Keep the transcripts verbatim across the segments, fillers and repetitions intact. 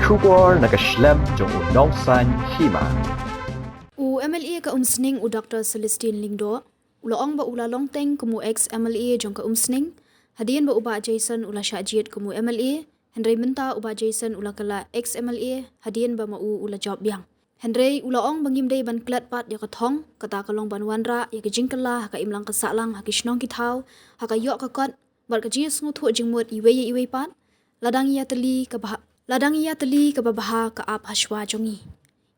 Khubor na ka shlem jong u Nongsaiñ Hima. U M L A ka Umsning u Doctor Celestine Lyngdoh u la ong ba u la long teng kum u ex M L A jong ka Umsning hadien ba u Bah Jason u la shah jied kum u M L A, hynrei mynta u Bah Jason u la kylla ex M L A hadien ba ma u u la jop biang. Hynrei u la ong ba ngim dei ban klet pat ïa ka thong, kata ka long ban wanrah ïa ka jingkylla ha ka imlang ka sahlang ha ki shnong ki thaw, ha ka ïoh ka kot bad ka jingïasngewthuh jingmut iwei ïa iwei pat. Lada ngi ïatylli ka bha-, lada ngi ïatylli kaba bha ka ap ha shuwa jong ngi.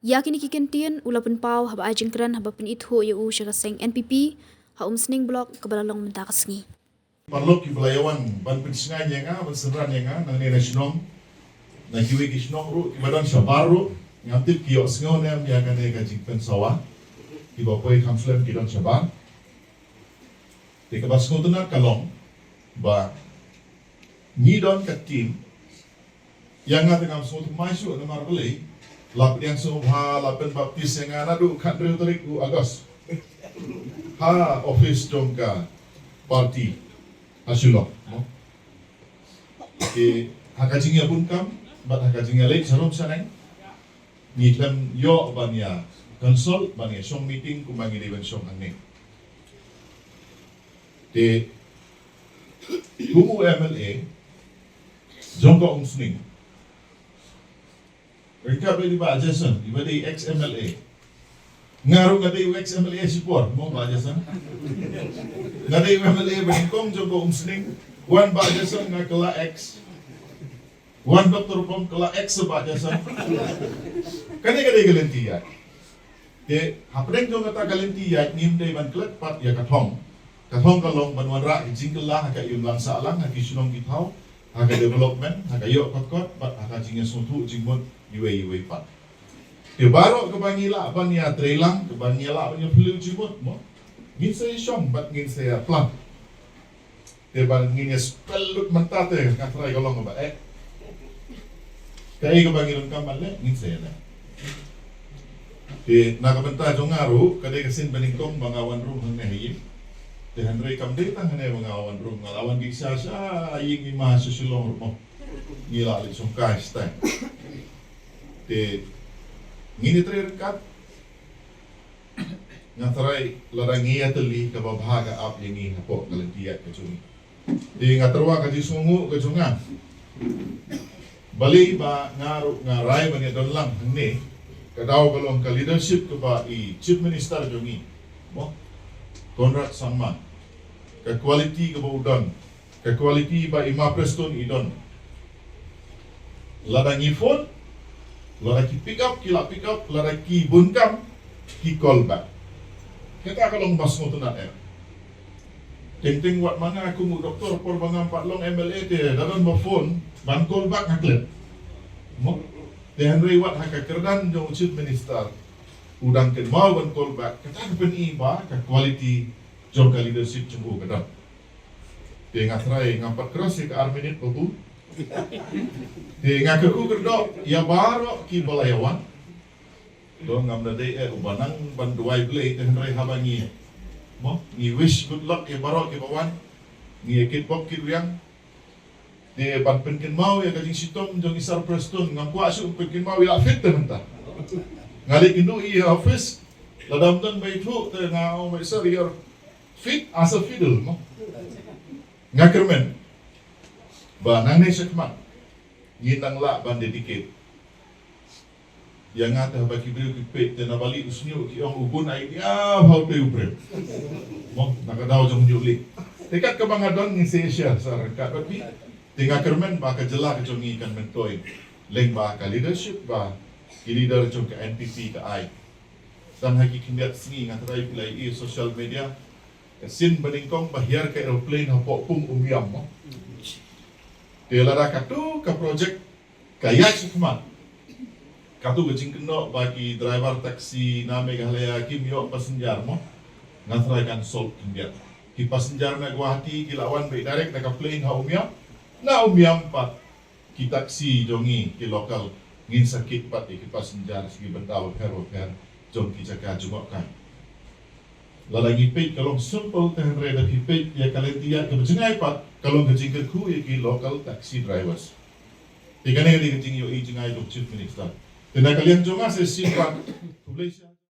Ïa kine ki kyntien u la pynpaw haba ai jingkren haba pynithuh ïa u sha ka seng N P P ha Umsning Block kaba la long mynta ka sngi. Paralok kiba la ïawan ban pynshngaiñ ïa nga, ban synran ïa nga nangne na shnong, na kiwei ki shnong ruh kiba don shabar ruh, ngam tip ki ïohsngew ne em ïa kane ka jingpynsawa, kiba poi kham slem ki don shabar. Te kaba sngewtynnat ka long ba ngi don ka team. Ïa nga te ngam sngewthuh mai shuh namar balei. La pdiang sngewbha, la pynbaptis ïa nga naduh khathynriew tarik u August ha office jong ka party ha Shillong, no? Te ha ka jingïabun kam bad ha ka jingïaleit sharum shaneng, ngi khlem ïoh ban ïa consult, ban ïa shong meeting kumba ngi dei ban shong hangne. Te kum u M L A jong ka Umsning, ryngkat bad i Bah Jason iba dei ex M L A. Nga ruh nga dei u ex M L A shipor, mo Bah Jason. Nga dei u M L A ba nyngkong jong ka Umsning. Wan Bah Jason nga kylla ex. Wan Doktor Pom kylla ex Bah Jason. Kane ka dei ka lynti ïaid. Te hapdeng jong kata ka lynti ïaid ngim dei ban klet pat ïa ka thong. Ka thong ka long ban wanrah ka jingkylla ha ka imlang sahlang, ha ki shnong ki thaw, ha ka development, ha ka ïoh ka kot bad ha ka jingïasngewthuh jingmut iwei iwei pat. Te baroh kaba ngi lah ban ïatreilang, kaba ngi lah ban ïaphylliew jingmut, mo, ngin sa ïashong bad ngin sa ïaplang. Te ba ngin ïa spell lut mynta te nga trai ka long kaba eh. Kaei kaba ngi donkam ban leh ngin sa ïa leh. Te na ka bynta jong nga ruh ka dei ka sien ba nyngkong ba nga wan rung hangne ha ïing. Te hynrei kam dei tang hangne ba nga wan rung, nga la wan dik sha sha ïing i ma sha Shillong ruh mo. Ngi la leit shongkai stai. Te ngin ïa trei ryngkat. Nga trai lada ngi ïatylli kaba bha ka ap ïa ngi hapoh ka lynti ïaid ka jong ngi. Te nga tyrwa ka jingsngewnguh ka jong nga. Balei ba nga ruh nga rai ban ïa don lang hangne, ka daw ka long ka leadership kaba i Chief Minister jong ngi, mo, Conrad Sangma, ka quality kaba u don, ka quality ba i Ma Prestone i don. Lada ngi phone, lada ki pick up, ki la pick up, lada ki bun kam, ki call back. Kata ka long ba sngewtynnat eh. Teng teng wat ma nga kum u doktor por ba ngam pat long M L A te da don ba phone ban call back nga klet. Mo? Te hynrei wat ha ka kyrdan jong u Chief Minister u dang kynmaw ban call back. Kata ka pyni ba ka quality jong ka leadership jong u ka don. Te nga trai ngam pat cross ïa ka ar minit, Babu. Te nga kyrkhu kyrdoh ïa baroh kiba la ïa wan. To ngam da dei eh uba nang ban duwai Blei, te hynrei haba ngi, mo, ngi wish good luck ïa baroh kiba wan. Ngi ïa kitbok kitrwiang. Te ban pynkynmaw ïa ka jingshitom jong i Sir Prestone, ngam kwah shuh pynkynmaw, i la fit te mynta. Nga leit kynduh ïa i ha office, lada ym don ba ithuh te nga ong ba, "Sir, you're fit as a fiddle," mo. Nga kyrmen ba nangne shakhmat ngin nang lah ban dedicate. Ïa nga te haba ki briew ki peit te na bali u shñiuh ki ong u bun idea, bha u tei u briew. Mo, na ka daw jong u lieh. Te kat kaba nga don ngin sa share sa ryngkat bad phi. Te nga kyrmen ba ka jylla ka jong ngi kan myntoi lyngba ka leadership ba ki leader jong ka N P P ka ai. Tang ha ki khyndiat sngi nga trai phi la ïohi social media. Ka sien ba nyngkong ba hiar ka aeroplane hapoh pung Umiam, mo. Te lada katu ka project ka ïaid shakhmat, katu ka jingkynnoh ba ki driver taxi na Meghalaya kim ïoh passenger, mo, nga trai kan solve khyndiat. Ki passenger na Guwahati ki la wan beit direct na ka plane ha Umiam. Na Umiam pat ki taxi jong ngi ki local ngin sa kit pat ïa ki passenger sha ki bynta bapher bapher jong ki jaka jngohkai. Lada ngi peit ka long simple, te hynrei da phi peit ïa ka lynti ïaid kaba jngai pat ka long ka jingkyrkhu ïa ki local taxi drivers. Te kane ka dei ka jingïohi jngai jong Chief Minister. Te na ka liang jong nga sa shisien pat, khublei shibun.